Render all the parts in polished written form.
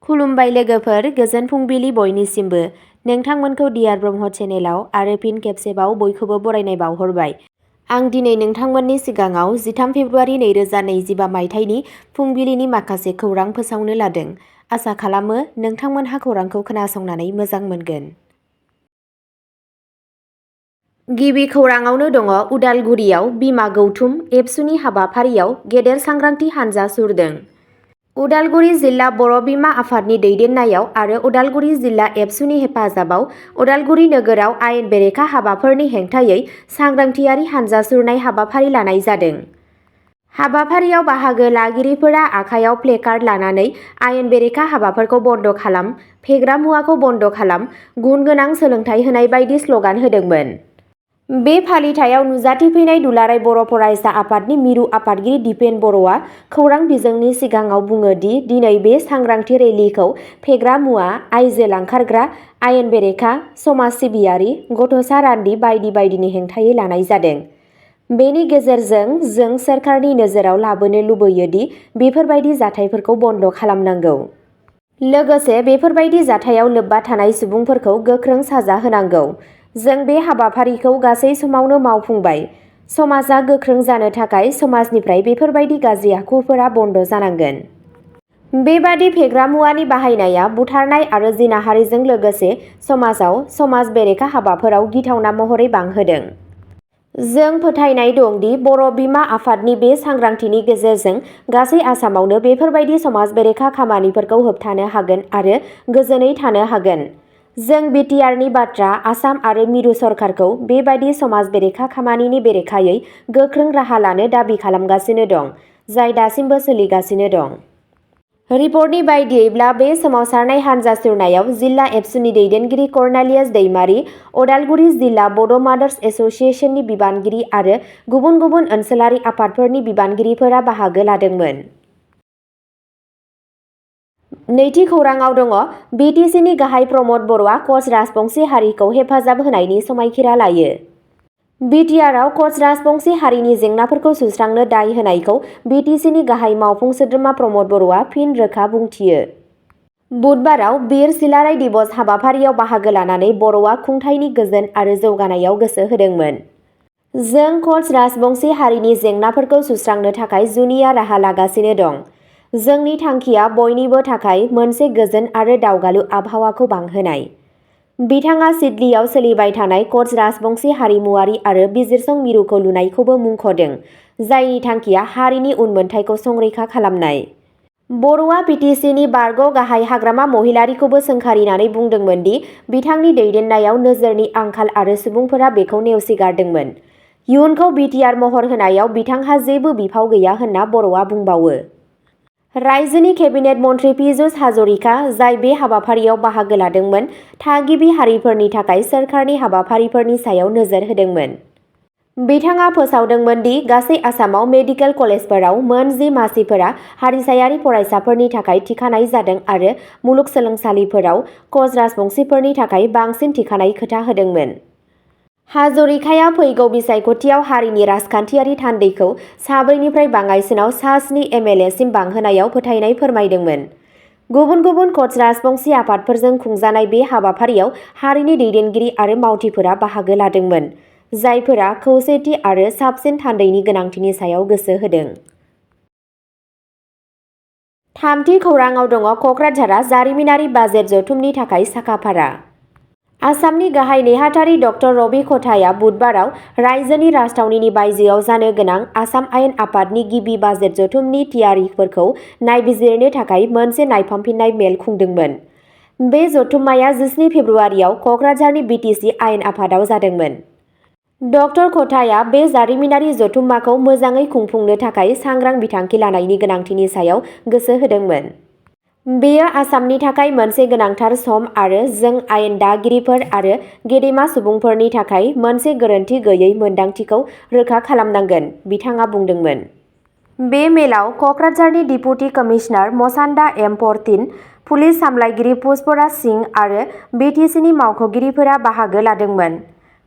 खुलुमबाय लोगोफोर, गोजोन फुंबिलि बयनिसिमबो। नोंथांमोनखौ डियार ब्रह्म चेनेलाव आरो फिन खेबसेबाव बयखौबो बरायनाय बावहरबाय। आं दिनै नोंथांमोननि सिगाङाव 13 फेब्रुआरि 2025 मायथाइनि फुंबिलिनि माखासे खौरां फोसावनो लादों। आसा खालामो नोंथांमोनहा खौरांखौ खोनासंनानै मोजां मोनगोन। गिबि खौराङावनो दङ उदालगुरियाव बिमा गौथुम एबसुनि हाबाफारियाव गेदेर सांग्रांथि हानजा सुरदों। उदालगुरि जिल्ला बर' बिमा आफादनि दैदेननायाव आरो उदालगुरि जिल्ला एबसुनि हेफाजाबाव उदालगुरि नोगोराव आयेन बेरेखा हाबाफोरनि हेंथायै सांग्रांथियारि हानजा सुरनाय हाबाफारि लानाय जादों। हाबाफारियाव बाहागो लागिरिफोरा आखायाव प्लेकार्ड लानानै आयेन बेरेखा हाबाफोरखौ बन्द खालाम, फेग्रा मुवाखौ बन्द खालाम, गुन गोनां सोलोंथाइ होनाय बायदि स्लगान होदोंमोन। बे फालिथायाव नुजाथिफैनाय दुलाराय बर' फरायसा आफादनि मिरु आफादगिरि दिपेन बर'आ खौरां बिजोंनि सिगाङाव बुङो दि दिनै बे सांग्रांथि रेलिखौ फेग्रा मुवा, आइजो लांखारग्रा, आयेन बेरेखा, समाज सिबियारि, गथ'सा रान्दि बायदि बायदिनि हेंथायै लानाय जादों। बेनि गेजेरजों जों सोरखारनि नोजोराव लाबोनो लुबैयो दि बेफोरबायदि जाथायफोरखौ बन्द खालामनांगौ। लोगोसे बेफोरबायदि जाथायाव लोब्बा थानाय सुबुंफोरखौ गोख्रों साजा होनांगौ। जों बे हाबाफारिखौ गासै समावनो मावफुंबाय। समाजा गोख्रों जानो थाखाय समाजनिफ्राय बेफोरबायदि गाज्रि आखुफोरा बन्द जानांगोन। बेबादि फेग्रा मुवानि बाहायनाया बुथारनाय आरो जिनाहारिजों लोगोसे समाजाव समाज बेरेखा हाबाफोराव गिथावना महरै बांहोदों। जों फोथायनाय दं दि बर' बिमा आफादनि बे सांग्रांथिनि गेजेरजों गासै आसामावनो बेफोरबायदि समाज बेरेखा खामानिफोरखौ होबथानो हागोन आरो गोजोनै थानो हागोन। जों बिटिआरनि बाथ्रा आसाम आरो मिरु सरकारखौ बेबादि समाज बेरेखा खामानिनि बेरेखायै गोख्रों राहा लानो दाबि खालामगासिनो दं, जाय दासिमबो सोलिगासिनो दं। रिपर्टनि बायदियैब्ला बे सोमावसारनाय हानजा सुरनायाव जिल्ला एबसुनि दैदेनगिरि कर्नेलियास दैमारि, उदालगुरि जिल्ला बड' मादार्स एस'सिएशननि बिबानगिरि आरो गुबुन गुबुन ओनसोलारि आफादफोरनि बिबानगिरिफोरा बाहागो लादोंमोन। नैथि खौराङाव दङ बिटिसिनि गाहाय प्रमद बर'आ कच राजबंसि हारिखौ हेफाजाब होनायनि समायखिरा लायो। बिटिआरआव कच राजबंसि हारिनि जेंनाफोरखौ सुस्रांनो दाय होनायखौ बिटिसिनि गाहाय मावफुं सोद्रोमा प्रमद बर'आ फिन रोखा बुंथियो। बुधबाराव बिर सिलाराय दिबस हाबाफारियाव बाहागो लानानै बर'आ खुंथायनि गोजोन आरो जौगानायाव गोसो होदोंमोन। जों कच राजबंसि हारिनि जेंनाफोरखौ सुस्रांनो थाखाय जुनिया राहा लागासिनो दं। जोंनि थांखिया बयनिबो थाखाय मोनसे गोजोन आरो दावगालु आबहावाखौ बांहोनाय। बिथाङा सिडलीआव सोलिबाय थानाय कच राजबंसि हारिमुआरि आरो बिजिरसं मिरुखौ लुनायखौबो मुंख'दों, जायनि थांखिया हारिनि उनमोनथाइखौ संरैखा खालामनाय। बर'आ बिटिसिनि बारग' गाहाय हाग्रामा महिलारीखौबो सोंखारिनानै बुंदोंमोन दि बिथांनि दैदेननायाव नोजोरनि आंखाल आरो सुबुंफोरा बेखौ नेवसिगारदोंमोन। इयुनखौ बिटिआर महर होनायाव बिथांहा जेबो बिफाव गैया होनना बर'आ बुंबावो। रायजोनि केबिनेट मन्थ्रि पीयूष हाजरिका, जाय बे हाबाफारियाव बाहागो लादोंमोन, थागिबि हारिफोरनि थाखाय सोरखारनि हाबाफारिफोरनि सायाव नोजोर होदोंमोन। बिथाङा फोसावदोंमोन दि गासै आसामाव मेडिकेल कलेजफोराव मोन 10 मासिफोरा हारिसायारि फरायसाफोरनि थाखाय थिखानाय जादों आरो मुलुगसोलोंसालिफोराव कच राजबंसिफोरनि थाखाय बांसिन थिखानाय खोथा होदोंमोन। हाजरिकाया फैगौ बिसायख'थियाव हारिनि राजखान्थियारि थान्दैखौ 4निफ्राय बाङाइसिनाव 7 एमएलएसिम बांहोनायाव फोथायनाय फोरमायदोंमोन। गुबुन गुबुन कच राजबंसि आफादफोरजों खुंजानाय बे हाबाफारियाव हारिनि दैदेनगिरि आरो मावथिफोरा बाहागो लादोंमोन, जायफोरा खौसेथि आरो साबसिन थान्दैनि गोनांथिनि सायाव गोसो होदों। थामथि खौराङाव दङ कक्राझारआ जारिमिनारि बाजेट जथुमनि थाखाय साखाफारा। आसामनि गाहाय नेहाथारि डक्टर रबि ख'थाया बुधबाराव रायजोनि राजथावनिनि बायजोआव जानो गोनां आसाम आयेन आफादनि गिबि बाजेट जथुमनि थियारिफोरखौ नायबिजिरनो थाखाय मोनसे नायफामफिननाय मेल खुंदोंमोन। बे जथुम्माया 17 फेब्रुआरियाव कक्राझारनि बिटिसि आयेन आफादाव जादोंमोन। डक्टर ख'थाया बे जारिमिनारि जथुम्माखौ मोजाङै खुंफुंनो थाखाय सांग्रां बिथांखि लानायनि गोनांथिनि सायाव गोसो होदोंमोन। बेयो आसामनि थाखाय मोनसे गोनांथार सम आरो जों आयेन दागिरिफोर आरो गेदेमा सुबुंफोरनि थाखाय मोनसे गोरोनथि गैयै मोनदांथिखौ रोखा खालामनांगोन, बिथाङा बुंदोंमोन। बे मेलाव कक्राझारनि डिपुटि कमिशनार मसान्दा एम. परथिन, पुलिस सामलायगिरि पुष्पराज सिंह आरो बिटिसिनि मावख'गिरिफोरा बाहागो लादोंमोन।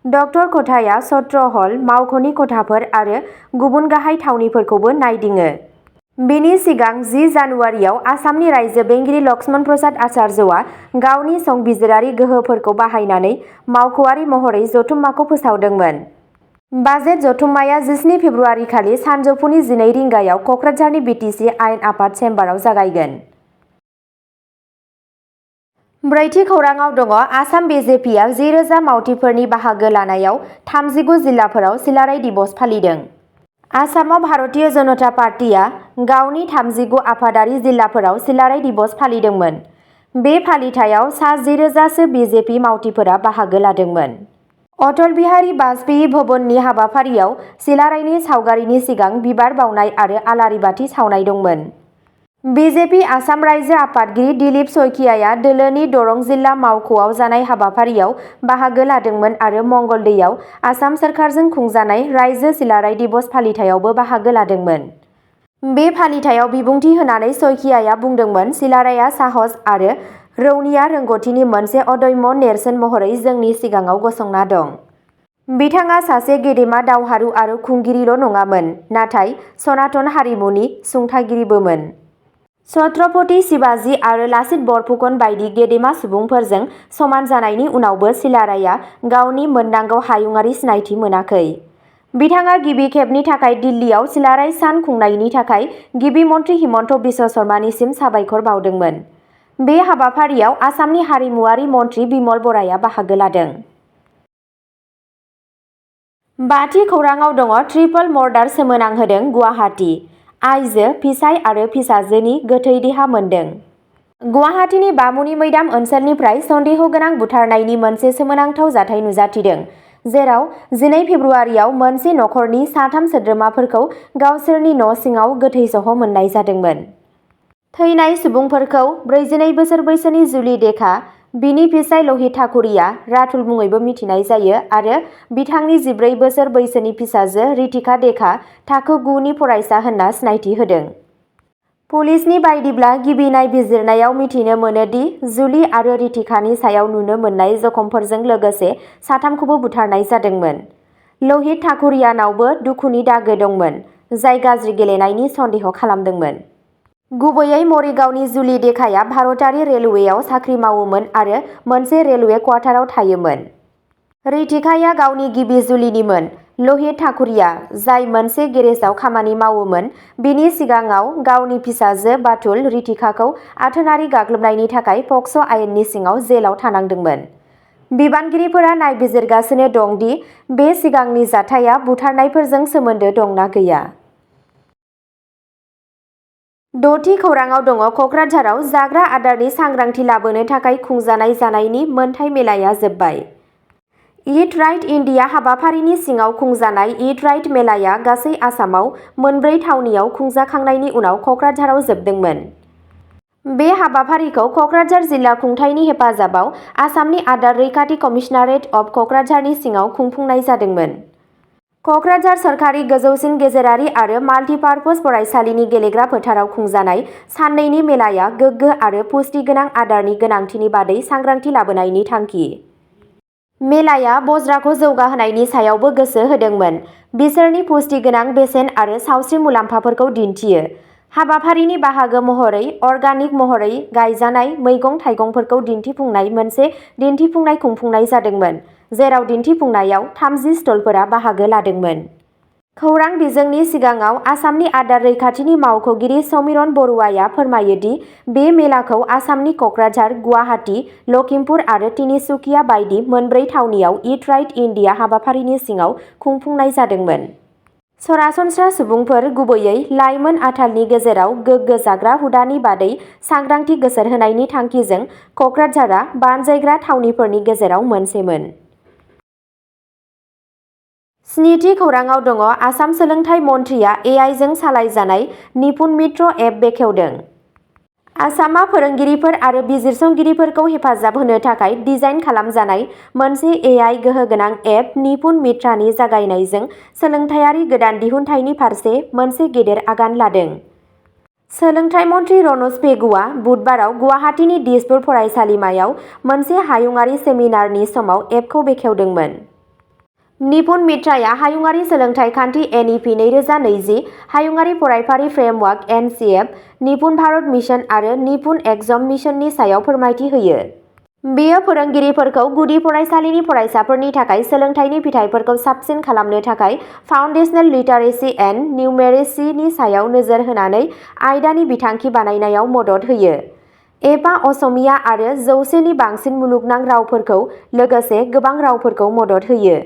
डक्टर ख'थाया सत्र हल, मावख'नि खथाफोर आरो गुबुन गाहाय थावनिफोरखौबो नायदिङो। बेनि सिगां 10 जानुवारियाव आसामनि रायजो बेंगिरि लक्ष्मण प्रसाद आचार्यआ गावनि संबिजिरारि गोहोफोरखौ बाहायनानै मावख'आरि महरै जथुम्माखौ फोसावदोंमोन। बाजेट जथुम्माया 17 फेब्रुआरि खालि सानजौफुनि 12 रिंगायाव क'क्राझारनि BTC आयेन आफाद चेम्बाराव जागायगोन। ब्रैथि खौराङाव दङ आसाम BJPआ 10,000 मावथिफोरनि बाहागो लानायाव 39 जिल्लाफोराव सिलाराय दिबस फालिदों। आसामाव भारतीय जनता पार्टीआ गावनि 39 आफादारि जिल्लाफोराव सिलाराय दिबस फालिदोंमोन। बे फालिथायाव सा 10,000 सो BJP मावथिफोरा बाहागो लादोंमोन। अटल बिहारी वाजपेयी भवननि हाबाफारियाव सिलारायनि सावगारिनि सिगां बिबार बावनाय आरो आलारि बाथि सावनाय दंमोन। BJP आसाम रायजो आफादगिरि दिलीप शइकियाआ दोलोनि दरं जिल्ला मावख'आव जानाय हाबाफारियाव बाहागो लादोंमोन आरो मंगलदैयाव आसाम सोरखारजों खुंजानाय रायजो सिलाराय दिबस फालिथायावबो बाहागो लादोंमोन। बे फालिथायाव बिबुंथि होनानै शइकियाआ बुंदोंमोन, सिलारायआ साहस आरो रौनिया रोंग'थिनि मोनसे अदम्य नेरसोन महरै जोंनि सिगाङाव गसंना दं। बिथाङा सासे गेदेमा दावहारु आरो खुंगिरिल' नङामोन, नाथाय सनातन हारिमुनि सुंथागिरिबोमोन। छत्रपति शिवाजी आरो लाचित बरफुकन बायदि गेदेमा सुबुंफोरजों समान जानायनि उनावबो सिलारायआ गावनि मोननांगौ हायुङारि सिनायथि मोनाखै। बिथाङा गिबि खेबनि थाखाय दिल्लीयाव सिलाराय सान खुंनायनि थाखाय गिबि मन्थ्रि हिमन्त बिश्व शर्मानिसिम साबायखर बावदोंमोन। बे हाबाफारियाव आसामनि हारिमुआरि मन्थ्रि बिमल बराया बाहागो लादों। बाथि खौराङाव दङ ट्रिपल मर्डार सोमोनांहोदों गुवाहाटी। आइजो, फिसाय आरो फिसाजोनि गोथै देहा मोनदों। गुवाहाटीनि बामुनि मैदाम ओनसोलनिफ्राय सन्देहगोनां बुथारनायनि मोनसे सोमोनांथाव जाथाय नुजाथिदों, जेराव 12 फेब्रुआरियाव मोनसे नखरनि 3 सोद्रोमाफोरखौ गावसोरनि न' सिङाव गोथैसह मोननाय जादोंमोन। थैनाय सुबुंफोरखौ 42 बोसोर बैसोनि जुलि देखा, बिनि फिसाय लहित ठाकुरिया रातुल मुङैबो मिथिनाय जायो आरो बिथांनि 14 बोसोर बैसोनि फिसाजो रितिका देखा थाखो 9 नि फरायसा होनना सिनायथि होदों। पुलिसनि बायदिब्ला गिबि नायबिजिरनायाव मिथिनो मोनो दि जुलि आरो रितिकानि सायाव नुनो मोननाय जखमफोरजों लोगोसे 3खौबो बुथारनाय जादोंमोन। लहित ठाकुरियानावबो दुखुनि दागो दंमोन, जाय गाज्रि गेलेनायनि सन्देह खालामदोंमोन। गुबैयै मरिगावनि जुलि देखाया भारतारि रेलवेआव साख्रि मावोमोन आरो मोनसे रेलवे क्वार्टाराव थायोमोन। रितिकाया गावनि गिबि जुलिनिमोन। लहित ठाकुरिया, जाय मोनसे गेरेजाव खामानि मावोमोन, बिनि सिगाङाव गावनि फिसाजो बाथुल रितिकाखौ आथोनारि गाग्लोबनायनि थाखाय पक्स' आयेननि सिङाव जेलाव थानांदोंमोन। बिबानगिरिफोरा नायबिजिरगासिनो दं दि बे सिगांनि जाथाया बुथारनायफोरजों सोमोन्दो दं ना गैया। द'थि खौराङाव दङ क'क्राझाराव जाग्रा आदारनि सांग्रांथि लाबोनो थाखाय खुंजानाय जानायनि मोनथाय मेलाया जोबबाय। इट राइट इन्डिया हाबाफारिनि सिङाव खुंजानाय इट राइट मेलाया गासै आसामाव 4 थावनियाव खुंजाखांनायनि उनाव क'क्राझाराव जोबदोंमोन। बे हाबाफारिखौ क'क्राझार जिल्ला खुंथायनि हेफाजाबाव आसामनि आदार रैखाथि कमिसनारेट अफ क'क्राझारनि सिङाव खुंफुंनाय जादोंमोन। क'क्राझार सोरखारि गोजौसिन गेजेरारि आरो माल्टिपार्पज फरायसालिनि गेलेग्रा फोथाराव खुंजानाय साननैनि मेलाया गोग्गो आरो पुष्टिगोनां आदारनि गोनांथिनि बादै सांग्रांथि लाबोनायनि थांखि। मेलाया बज्राखौ जौगाहोनायनि सायावबो गोसो होदोंमोन। बिसोरनि पुष्टिगोनां बेसेन आरो सावस्रि मुलाम्फाफोरखौ दिन्थियो। हाबाफारिनि बाहागो महरै अर्गानिक महरै गायजानाय मैगं-थाइगंफोरखौ दिन्थिफुंनाय मोनसे दिन्थिफुंनाय खुंफुंनाय जादोंमोन, जेराव दिन्थिफुंनायाव 30 स्टलफोरा बाहागो लादोंमोन। खौरां बिजोंनि सिगाङाव आसामनि आदार रैखाथिनि मावख'गिरि समिरन बरुवाया फोरमायो दि बे मेलाखौ आसामनि क'क्राझार, गुवाहाटी, लखिमपुर आरो तिनिसुकिया बायदि 4 थावनियाव इट राइट इन्डिया हाबाफारिनि सिङाव खुंफुंनाय जादोंमोन। सरासनस्रा सुबुंफोर, गुबैयै लाइमोन आथालनि गेजेराव गोग्गो जाग्रा हुदानि बादै सांग्रांथि गोसारहोनायनि थांखिजों क'क्राझारआ बानजायग्रा थावनिफोरनि गेजेराव मोनसेमोन। स्निथि खौराङाव दङ आसाम सोलोंथाइ मन्थ्रिया एआइजों सालायजानाय निपुन मित्र एप बेखेवदों। आसामआ फोरोंगिरिफोर आरो बिजिरसंगिरिफोरखौ हेफाजाब होनो थाखाय डिजाइन खालामजानाय मोनसे एआइ गोहोगोनां एप निपुन मित्रनि जागायनायजों सोलोंथायारि गोदान दिहुनथायनि फारसे मोनसे गेदेर आगान लादों। सोलोंथाइ मन्थ्रि रनज पेगुआ बुधबाराव गुवाहाटीनि दिसपुर फरायसालिमायाव मोनसे हायुङारि सेमिनारनि समाव एपखौ बेखेवदोंमोन। निपुन मित्राया हायुङारि सोलोंथाइ खान्थि NEP 2020, हायुङारि फरायफारि फ्रेमवार्क NCF, निपुन भारत मिशन आरो निपुन एक्जाम मिशननि सायाव फोरमायथि होयो। बेयो फोरोंगिरिफोरखौ गुदि फरायसालिनि फरायसाफोरनि थाखाय सोलोंथाइनि फिथायफोरखौ साबसिन खालामनो थाखाय फाउन्डेशनेल लिटारेसि एन्ड निउमेरेसिनि सायाव नोजोर होनानै आयदानि बिथांखि बानायनायाव मदद होयो। एपा असमिया आरो 100 नि बांसिन मुलुगनां रावफोरखौ लोगोसे गोबां रावफोरखौ मदद होयो।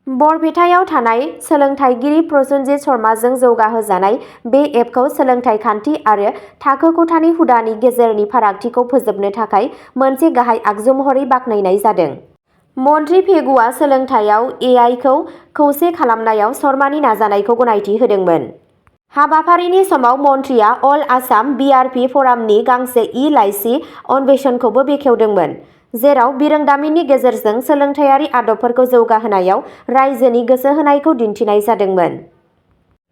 बरपेटायाव थानाय सोलोंथाइगिरि प्रसेनजित शर्माजों जौगाहोजानाय बे एपखौ सोलोंथाइ खान्थि आरो थाखो खथानि हुदानि गेजेरनि फारागथिखौ फोजोबनो थाखाय मोनसे गाहाय आगजु महरै बाख्नायनाय जादों। मन्त्रि पेगुआ सोलोंथाइयाव AI खौ खौसे खालामनायाव शर्मानि नाजानायखौ गनायथि होदोंमोन। हाबाफारिनि समाव मन्थ्रिया अल आसाम BRP फरामनि गांसे लाइसि अन्वेषणखौबो बेखेवदोंमोन, जेराव बिरोंदामिननि गेजेरजों सोलोंथायारि आदबफोरखौ जौगाहोनायाव रायजोनि गोसो होनायखौ दिन्थिनाय जादोंमोन।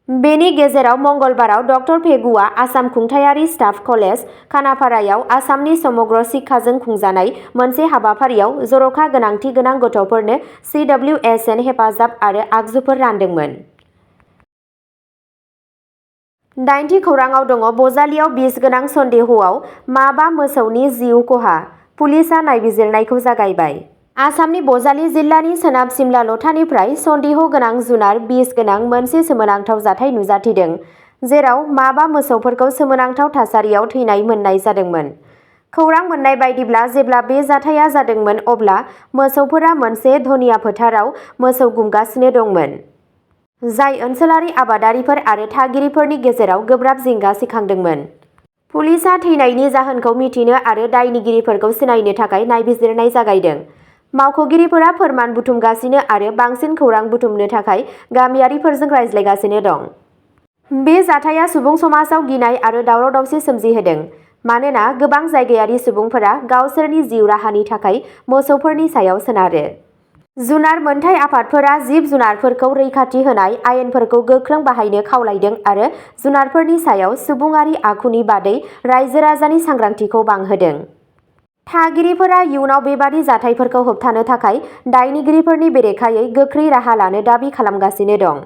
बेनि गेजेराव मंगलबाराव डक्टर पेगुआ आसाम खुंथायारि स्टाफ कलेज, खानापारायाव आसामनि समग्र शिक्षाजों खुंजानाय मोनसे हाबाफारियाव जर'खा गोनांथि गोनां गथ'फोरनो CWSN हेफाजाब आरो आगजुफोर रानदोंमोन। 8थि खौराङाव दङ बजालियाव बिस गोनां सन्देह'आव माबा मोसौनि जिउ खहा, पुलिसआ नायबिजिरनायखौ जागायबाय। आसामनि बजालि जिल्लानि सोनाब सिमला लथानिफ्राय सन्देह' गोनां जुनार बिस गोनां मोनसे सोमोनांथाव जाथाय नुजाथिदों, जेराव माबा मोसौफोरखौ सोमोनांथाव थासारियाव थैनाय मोननाय जादोंमोन। खौरां मोननाय बायदिब्ला जेब्ला बे जाथाया जादोंमोन अब्ला मोसौफोरा मोनसे धनिया फोथाराव मोसौ गुमगासिनो दंमोन, जाय ओनसोलारि आबादारिफोर आरो थागिरिफोरनि गेजेराव गोब्राब जिंगा सिखांदोंमोन। पुलिसआ थैनायनि जाहोनखौ मिथिनो आरो दायनिगिरिफोरखौ सिनायनो थाखाय नायबिजिरनाय जागायदों। मावख'गिरिफोरा फोरमान बुथुमगासिनो आरो बांसिन खौरां बुथुमनो थाखाय गामियारिफोरजों रायज्लायगासिनो दं। बे जाथाया सुबुं समाजाव गिनाय आरो दावराव-दावसि सोमजिहोदों, मानोना गोबां जायगायारि सुबुंफोरा गावसोरनि जिउ राहानि थाखाय मोसौफोरनि सायाव सोनारो। जुनार मोनथाय आफादफोरा जिब-जुनारफोरखौ रैखाथि होनाय आयेनफोरखौ गोख्रों बाहायनो खावलायदों आरो जुनारफोरनि सायाव सुबुंआरि आखुनि बादै रायजो-राजानि सांग्रांथिखौ बांहोदों। थागिरिफोरा इयुनाव बेबादि जाथायफोरखौ होबथानो थाखाय दायनिगिरिफोरनि बेरेखायै गोख्रै राहा लानो दाबि खालामगासिनो दं।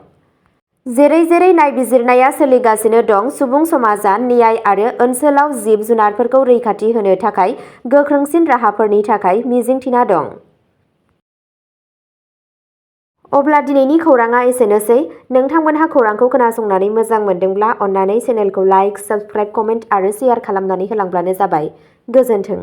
जेरै-जेरै नायबिजिरनाया सोलिगासिनो दं, सुबुं समाजआ न्याय आरो ओनसोलाव जिब-जुनारफोरखौ रैखाथि होनो थाखाय गोख्रोंसिन राहाफोरनि थाखाय मिजिंथिना दं। अब्ला दिनैनि खौरांआ एसेनोसै। नोंथांमोनहा खौरांखौ खोनासंनानै मोजां मोनदोंब्ला अन्नानै चेनेलखौ लाइक, साबस्क्राइब, कमेन्ट आरो शेयार खालामनानै होलांब्लानो जाबाय। गोजोन्थों।